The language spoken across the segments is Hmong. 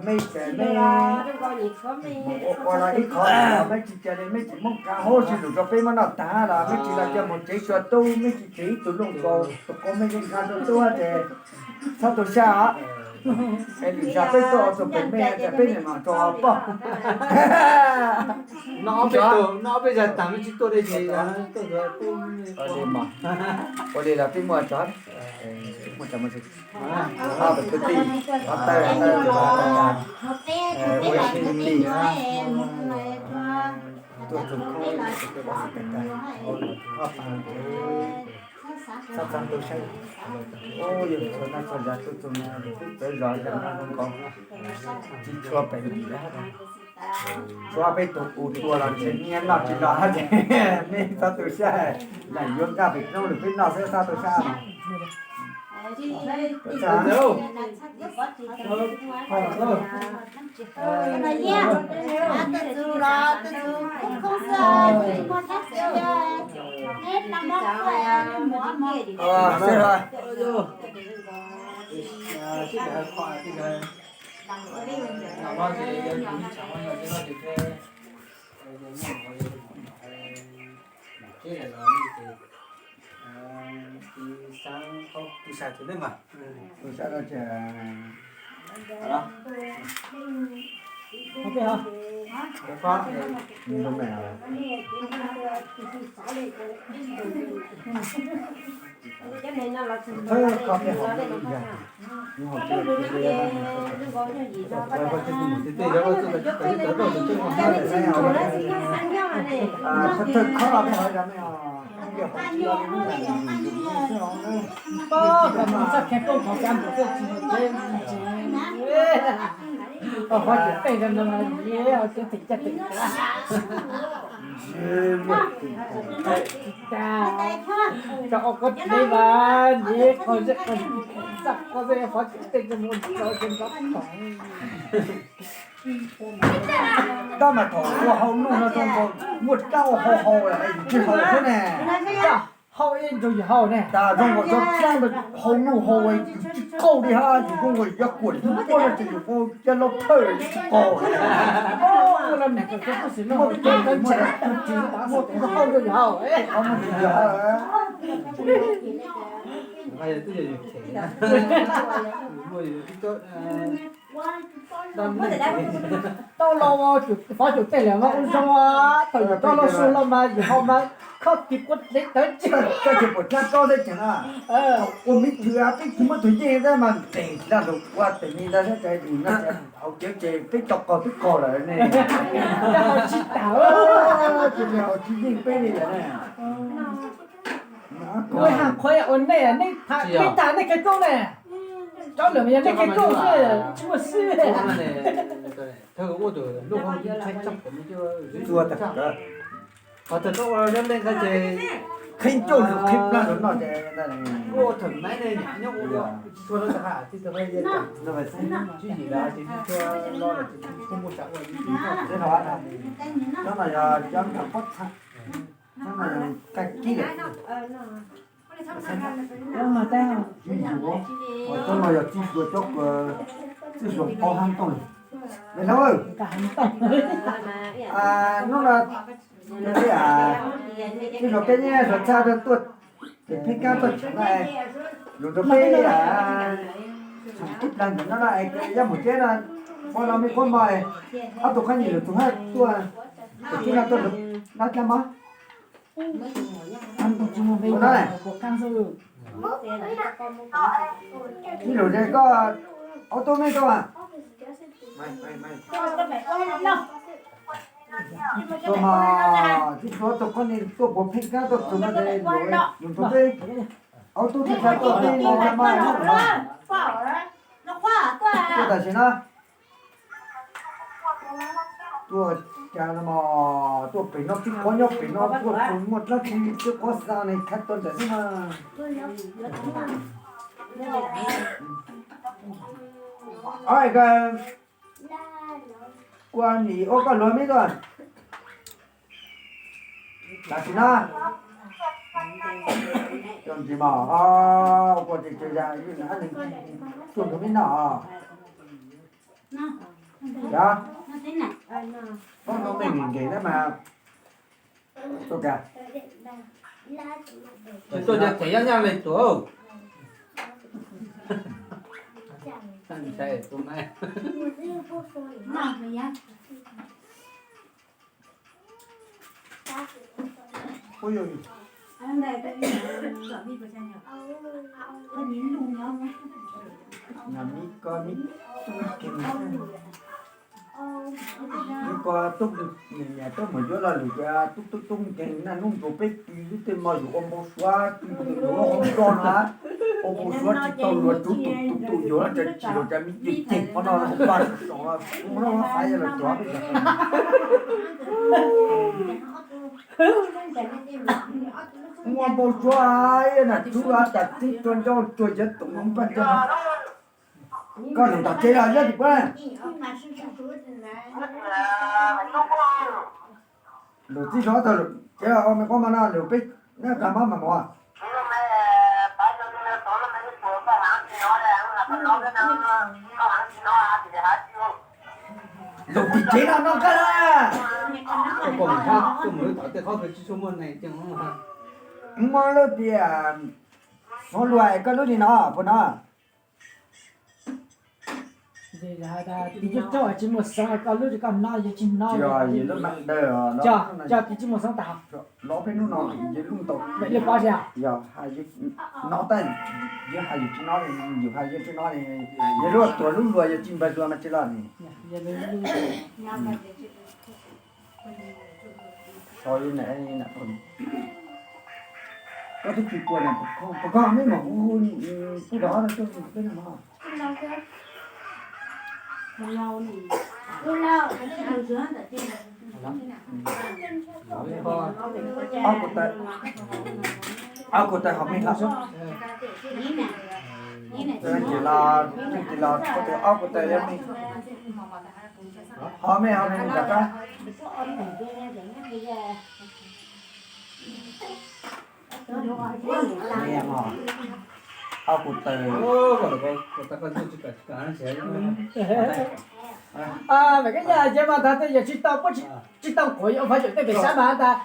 Mej tsis, mej ua ua los ib qho, mej tsis cia li mej tsis moog kaav huv si lug rua peb muab noj taag los mej tsis los cia moog tsev tsua tub, mej tsis tsev ib tug looj kaus tus qau mej yeej nqa rua tub ces txhob tu sab os. Es lwm zag peb tuaj ua tug pem mej ces peb niam mam rua poj. Noj ob peb zag taag mej tsis tuaj li ces ua li los peb muaj tso, muaj tso, muaj tso. Ob tug kwv tij, ob tawb, ob tawb, ua ib kwv tij tuaj txug koj, ob pab, txhob txhob tu sab. Yog txhua noj txhua zag tuaj txug no, peb txawv zog zog no zoo nkaus, tsis tshua pem ntsis. Tshuav peb tug ua dua los ntshe nyiaj noj tsis los hab ces mej txhob tu sab, lam yuav nkaj pem roob lug peb noj xwb txhob tu sab. Tab mas thaum ua hau nuj no zoo nkaus muaj dlaab ua hau hau lawm yus tsis haus xwb ne. Hau ib ntsis yus haus ne. Tas zoo nkaus cov dlaab hau nuj hau yus tsis qaug li hab yus zoo nkaus yog kuam yus muaj no ces yus ua cov laug thawj yus tsis qaug. Muaj tus hau nuj yus haus. Tau los, fov cum tej lawm mas ua zoo, thaum yus tau los su los mas yus haus mas khob tis quav dlev tawv tsis. Koj tsis pum dlaab kaub teb tseem na. Ua miv twg peb tsis muab tug yeej tab mas ntes dlaab lug ua teg ni ntag, nyob tsev haus cawv ces peb tau qaug twb qaug lawm ne. Tsis tas, tsis haus tsis yeej peb li lawm ne. Kuv has qhuav ua nej, nej tham nej khawv koob ne. Cov lwm yog nej khawv koob xwb, tsis muaj sib. Qhov tawm koj ua nyob leej ntag ces qhib ncauj lug qhib plab lug noj ces ua thaum naiv ne nyob ua tsis tshua lawm tas ha tib tug ha tsis yim lawm ces tsis tshua lo lawm ces tsis tshua muaj sam ua. Nyob no yog cov nram pob txha, nyob no yog kab kib lawm. Tsob no yog txij zuag cov, txij zuag qau hab tooj. Me hlauv, hnub no txij zuag peb nyab suav txhab rua tuaj pem Pheej Kab tuaj tsev no, lug rua peb tshaam ib plag ntawm no na, es yog mus teb no, ua no me qhuab mog, ob tug qhab nyim lwm tug hab tuaj, tus tub no tuaj lug nab dlaab mab. Ib lus ze koj, aub tub meb koj, tuaj mog, tsis tuav tus koj ni tuaj puag Pheej Kab tuaj txug no ces lus rua peb, aub tub tsis tau tuaj peb no mog, tuaj tam sim no. Tuaj cas no mog, tuaj pem no tib qhov nyob pem no tuaj txug muaj dlaab tsi tib qhov xa ne khab tuaj ntawm xwb na. Kua nim ua koj luag meb tuaj. Tam sim no, ntsis mog, ua kua Tuaj nrog mej noj os. Yog, koj noj mej nkees nkees na mas. Tuaj, tuaj ces yaj nyaj le tuaj. Nws ko tub, nws niam tuaj mus yuav lo lus ces tub tub tub nkeeg na, hnub ntuas peb tw lub tej mo yus ua npau suav, tw lub hauv nplog no, ua npau suav tsis tau luag tub tus tus tus yuav los tsis luag cov me ceem ceem qhov no paj saum ua no fav yog los tuav peb cov ua npau suav na, tub tas tib tua ncauj tsuag cov tus paj ncauj. Koj lus tom tsev los yog tim puab lus txij zog tau lus tsev os, me qhuab mas no lus peb nyob kag mab mas mov. Lus tim tsev no no koj la. Koj mus tom tej qhov kws tsis tshua muaj neeg ces muaj lub tias xov luag koj lub li no puas no. Tis coj tsis muaj xov koj lub koj no yog tsis no. Coj tis tsis muaj xov tas. Los peb hnub no yog lub tau lub pov thiab. Yog hais no tas, yog hais yus tsis no, yus hais yus tsis no, yog lub tuag lub luag yog tsis npawg luag mas tsis los ni. Koj twb tsis kua na, puas koj meb mam hu pub rov tuaj peb no. Ob kuv taw, ob kuv taw hom mej los. Ces los, ces los ob kuv taw li mej. Hom mej, hom mej rov qab. Ob kuv taw. Mas koj yog ces mas thaum twg yog tsis tau, tsis tau qhuav yuav ua phov tsum tej pem sab mas tas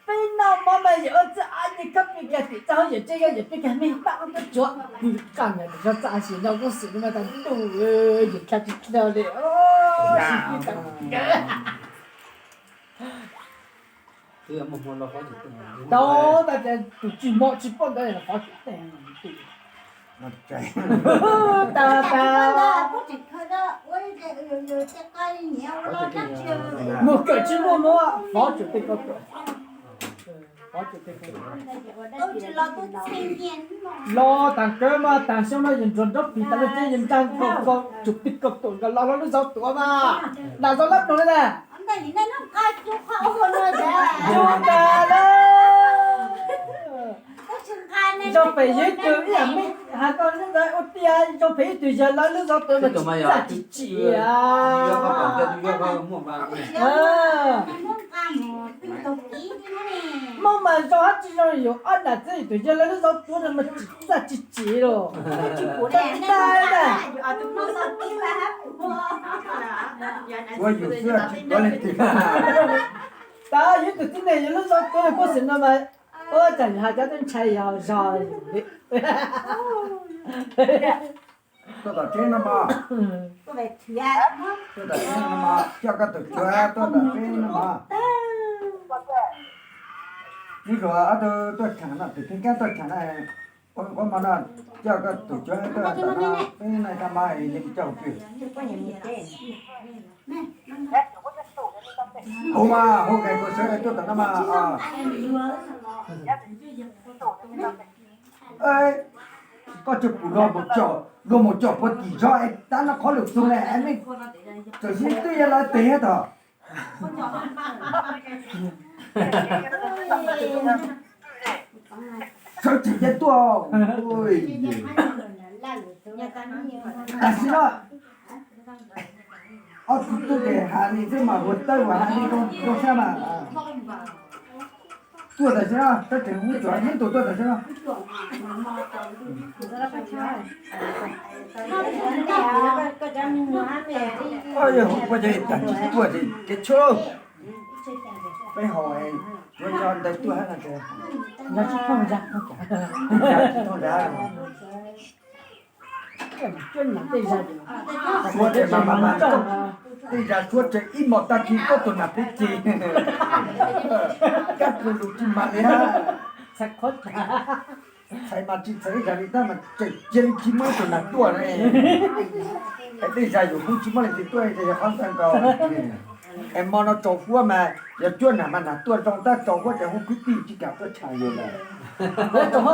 peb noj mov mas yawm ua txij ab nyi kab pij kag tim txaj hauv yawm tsev yog yawm pij kag mej pab ub kab tsuav pw qaj ntawd txaj xwm nyob kub xwm no mas tas ntuj yawm kha tsis dhau li. Tau tas tus tsis mov tsis poj ntawd phov tsum tej. Tas tas mus kawm tsis muaj mov phov tsum tej koj tuaj. Los taag kawg mas taag xyoo no yawg ntsuag nraub plig tas lawm ces yawg nraag nkaus tsum plig kaum tuam nkaus los lub zauv tuav mas. Nam zauv lab ploog na. Tsuj tas lawm. Zog pem yawg tug ib yam mej has koj ntawd ua tiag, zog pem ib tug yawg lawv lub zauv tuav mas tsis txaj tsis tsim. Muab mas zoo hab tsis zoo yus ob nam txiv yus tus yawg lawv lub zauv tuav no mas tsis txaj tsis tsim los. Tsis pum li na. Ua yus xwb tsis tuav leej twg. Tas yus tus tib neeg yus lub zauv tuav no kuj xwm no mas, ua cas yus has cov twb ntshai yog zog li. Tuaj tom teb no mas. Tuaj tom teb no mas, coj koj tus cuav tuaj tom teb no mas. Nub luag ob tug tuaj tsheem no, tus kheej kab tuaj tsheem na, ua nqua mas no, coj koj tus cuav tuaj tom no, peb no tag mas li coj pw. Hu mas, hu kais kuv sawv daws tuaj tom no mas. Koj tsis pum luag mus caum, luag mus caum puag tim zog es tab no qhov lwm tus ne, nej txawm sib twb yog lawv tes tod. Sawv tsees ces tuaj. Tam sim no ob tug tub ces has li xwb mas, ua tawb ua has li zoo sab mas. Tuaj tam sim no, tab tseem hu tsuam ib tug tuaj tam sim no. Yog hu puas yog tag tsis tuaj ces kev tshuav. Peb haus yuav cov ntawd tuaj hab no ces. Tsis thooj zag. Suav ces mas mas mas, tej zag suav ces ib hmos tag kis koj tus nam peb ces. Kab kws lus tsis mas li hab. Txhais mas tsis txhais ib zag li tab mas tseem cia li tsis muaj ib tug nam tuaj ne. Es tej zag yus kuj tsis muaj leej twg tuaj ces yog qhov ntawd nkaus. Es hmo no tsaus fuab mas yog cuab nam mas nam tuaj zoo tab tsaus fuab ces hu kwv tij tsis kam tuaj tsham yus lawm. Hmo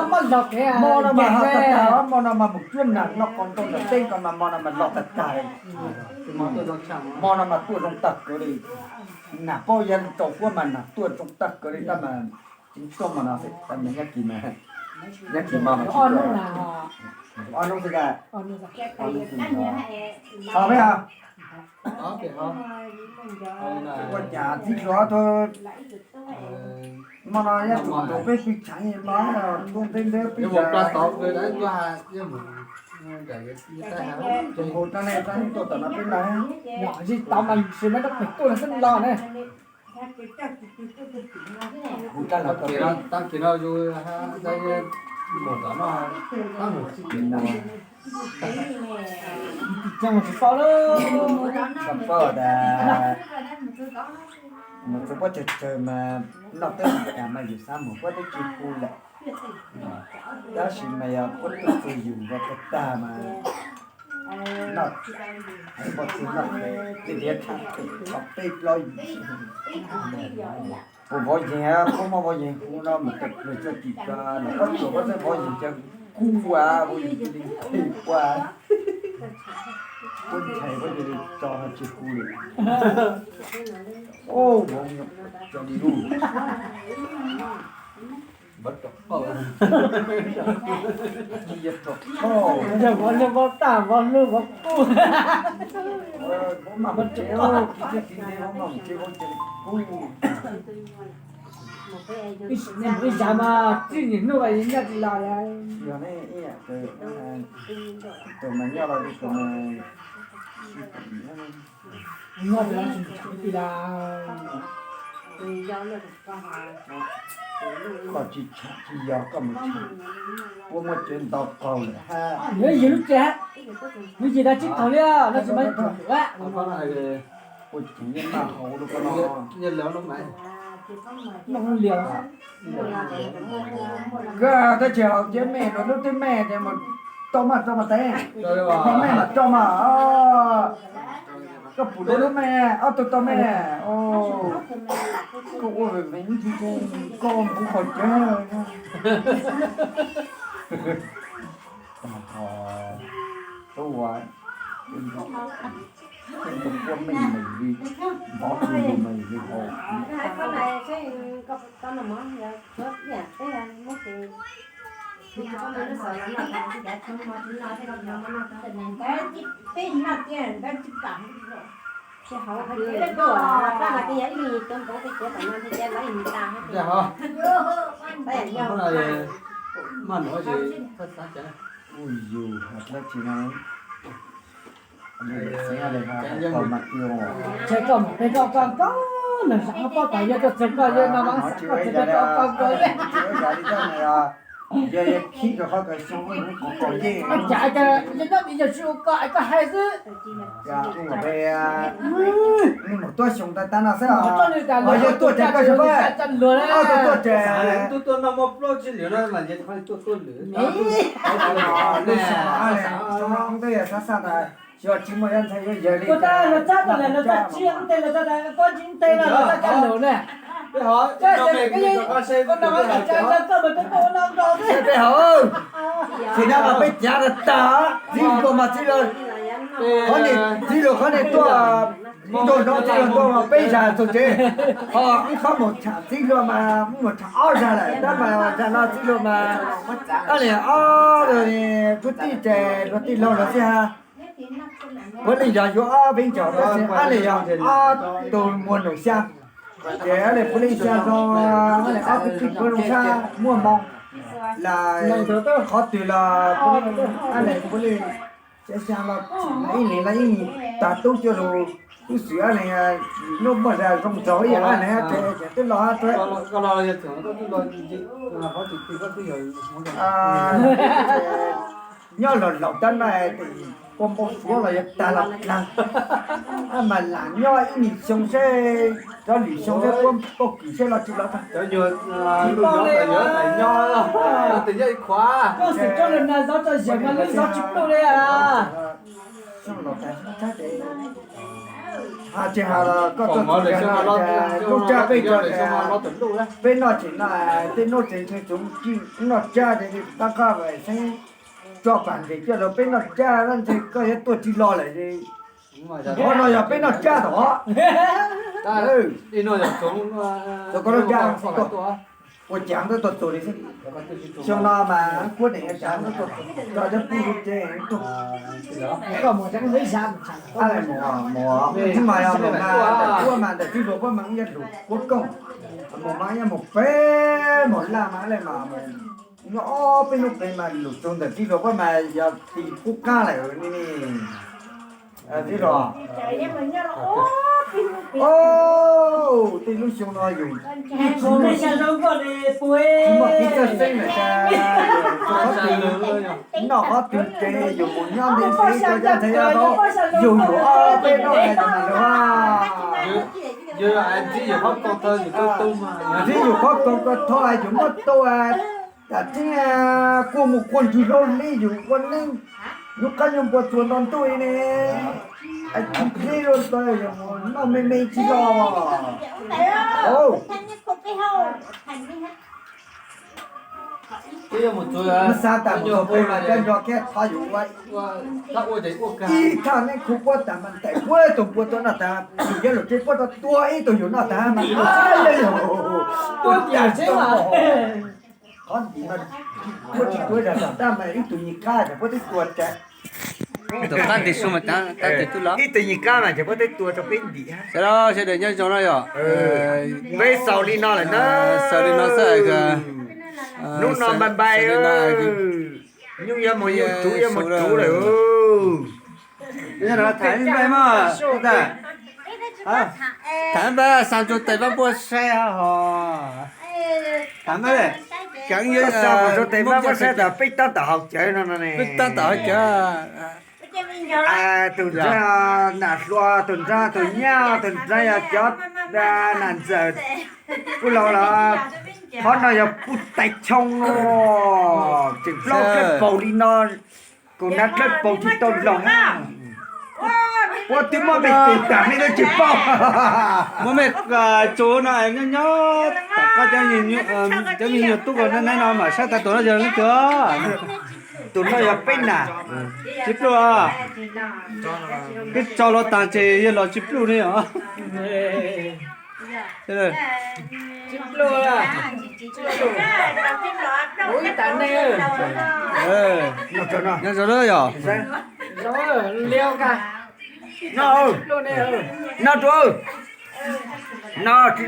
no mas ho tag tag, hmo no mas mus cuab nam noj qos nrau ntawm teb ko mas hmo no mas los tag tag. Hmo no mas tuaj zoo tag kawg li. Nam paub yog tsaus fuab mas nam tuaj zoo tag kawg li tab mas tsis tuaj hmo no xwb, tab mas nyob kis mas, nyob kis mas tsis tuaj. Ob hnub xwb ka. Ho peb ha. Ua cas txiv hluas tug hmo no yog tus peb pw tshav mas tuaj ntev ntev peb tus hu rau nej tab tuaj tom no peb na. Yog tsis tau mas sim no rab pem tuaj los xwb los ne. Hu rab los tau peb. Tag kis no zus mus tom no, tab mus tsis tim mus. Tsis paub lawm. Tsis paub tas mus txog puab tsawg tsawg mas noj teb tas mas yus xav mus puab twb tsis hu lawm. Tab sis mas yog puab tuaj txug yus nkaus tag tag mas noj, npog txug noj, tej tiav tshaj peb plaub yus. Puas vov yeeg, puab muab vov yeeg hu no mas tawm plaws txog tim ko los puab tsuas puab txawj vov yeeg cov kub ua vov yeeg cia li nthe ua. Puab nthe puab cia li tso tsis hu li. Vov cov li lub. Yog vov lug vov tag vov lug vov kub. Vov mas mus tsev, ib txhij tiv ntev vov mas mus tsev vov cia li kub. Ib sim neej mus ib zag mas txij niaj hnub nyob tsis los li. Yog ne, tus mas nyob los tus mas nyob tsis los tsis mus tsev li lawm. Koj tsis tsham tsis yog koj mus tsham, puab muaj cov ntau qaug lawm hab. Yog yus lub tsev, lub tsev dag tsib thaum li no tsis mas ua. Puab tseem yeej maj hauv lub ko no. Noj lias. Koj tab tsis haus cov me no lub twb me ces mus tau maj tso mas tes. Tau maj mas tso mas. Koj pum lub lub me, ob tug tau me. Koj ua vim koj mus haus cov tub ua, tej tus puab meej mas yus li, npov tug lug mas yus li haus. Maj nuav ces txhob xav cas. Ua yus has dlaab tsi no. Txhais koj mas peb koj koj koj, nws xav paub tas yog tuaj txog koj yog no mas koj txhais koj koj koj. Yog khib rau qhov kawg xyoo ub hnub qhov koj yeej. Cas yog nyob yog tsis ua koj es koj hais xwb. Mus tuaj xyoo tag tag no xwb os. Yog tuaj ces koj xyoo tuaj, tuaj ces tuaj noj muaj plaub tsib lwm no mas yog tuaj tuaj lwm. Xyoo no ub ntej yog xav xav tas xyov tsis muaj yog ntxhais yuav yawg li. Kuv tas luag txhab tas lawm luag txhab tsib ntej luag txhab tas koj tsib ntej no luag txhab caj lus na. Koj no mas koj tsa koj koj mas peb koj ua no nkaus xwb. Peb hauv, tsis dab mas peb cav tag tag, txiv hluas mas txiv hluas, qhov niam txiv hluas qhov niam tuaj nrog nrog txiv hluas tuaj mas peb zag txog tsev. Ho ib qhov mus tsham txiv hluas mas mus tsham ob zag lawm, tab mas zag no txiv hluas mas ab li ob tug tij ces luag tij laug los xij ha. Puav leej yog yuav ob peb ncog tab sis ab li yog ob tug muag num xya. Ces ab le puav leej xya zoo, ab le ob peb tug puav zoo sab muaj moo, las qhov twg los ab le puav leej xya xya los ib leeg los ib tag tub cuaj lus, tub xwm ab le, lub muaj zas zoo nraug ib yam ab le, ces twb los ab le. Nyob los laus tab no, ua npau suav los yuav tag los dlaag, mas lam nyob ib nyuag xyoo seb, cov lwm xyoo seb puab pob kws seb los tsis los tag. Koj xwm txoj lus nag zov tso yawm mas lub zov tsis pluj li. Tsis has los koj tuaj txug no, lub tsab peb tso, peb noj tsev no, tej nub tsev ntshee txuv noj tsab ces tab qab xeeb tso pam ntes coj rau peb noj tsab, ntshe koj yuav tuaj tsis los lawm. Qhov no yog peb noj tsab tod. Koj noj tsab ua cas tuaj txug li xwb. Xyoo no mas kuab neem ua cas tuaj txug, cov pub lub tsev tuaj. Mus mas yog mus mas ntawm kuab mas ntawm tij laug puab mas wb yuav lug kuab kooj, mus mas yog mus peb mus laj mas le mas nyob ob peb hnub peb mas lug txug ntawm tij laug puab mas yog tim qub qab lawm ne. Tij laug, tej lub xyoo no yus tsis muaj kev txawj xeeb lawm, noj qhov twg ces yus mus nyob ntev ntev rau cov ntxhais yau tau yug yus ob peb hnub mas lug. Ntxiv yus qhov koom ko tho yus muab tau, tam tseeb kuj mus quaj ntswg hlau li yus ua neej, nyuj qab nyuj npua txuas nto ntuj li ne. Tsis dleb lub tau yus mus noj me me tsis los. Xav tas mus txog pem mas cov nco kiag thov yus ua ib thaj neeb khu puab tas mas ntaim puab tug npua tuaj noj tas, yus yuav lug tsev puab rau tua ib tug yus noj tas mas yus, qhov ntxiv mas puab tsis tua zam tom tab mas ib tug nyuag qab ces puab twb tua tas. Ib tug nyuag qab mas ces puab twb tua rau peb ntim. Sawv daws nyob zoo no yog peb xaus li no lawm na, xaus li no xwb. Hnub no npai npai, nyuj yuav mus nyuj, tsuv yuav mus tsuv lawm. Tham npaj mas, tham npaj xa rau tais vaj npuaj saib hos. Tham npaj, keev yuav xa mus rau tais vaj npuaj saib tas peb tab tom haus cawv no no ne. Peb tab tom haus cawv. Tus nrab nam hluas, tus nrab tus nyab, tus nrab yog cov nam ntxawm kuj laus los, qhov no yog puj tais choo no, tseem plaub dlawb paug li no, kaus hnav dlawb paug tsis tau laus. Puab twb muab mej tus tas mej twb tsis paub. Muab mej tsuv no nyob nyob tom qab cov me nyuam tub ko neb no mam saib tas tus no yog leej twg. Tus no yog peb nam, tsis pluj. Peb tso los tas ces yog los tsis pluj ne os. Nyob zoo yog. No, no rau, no tsis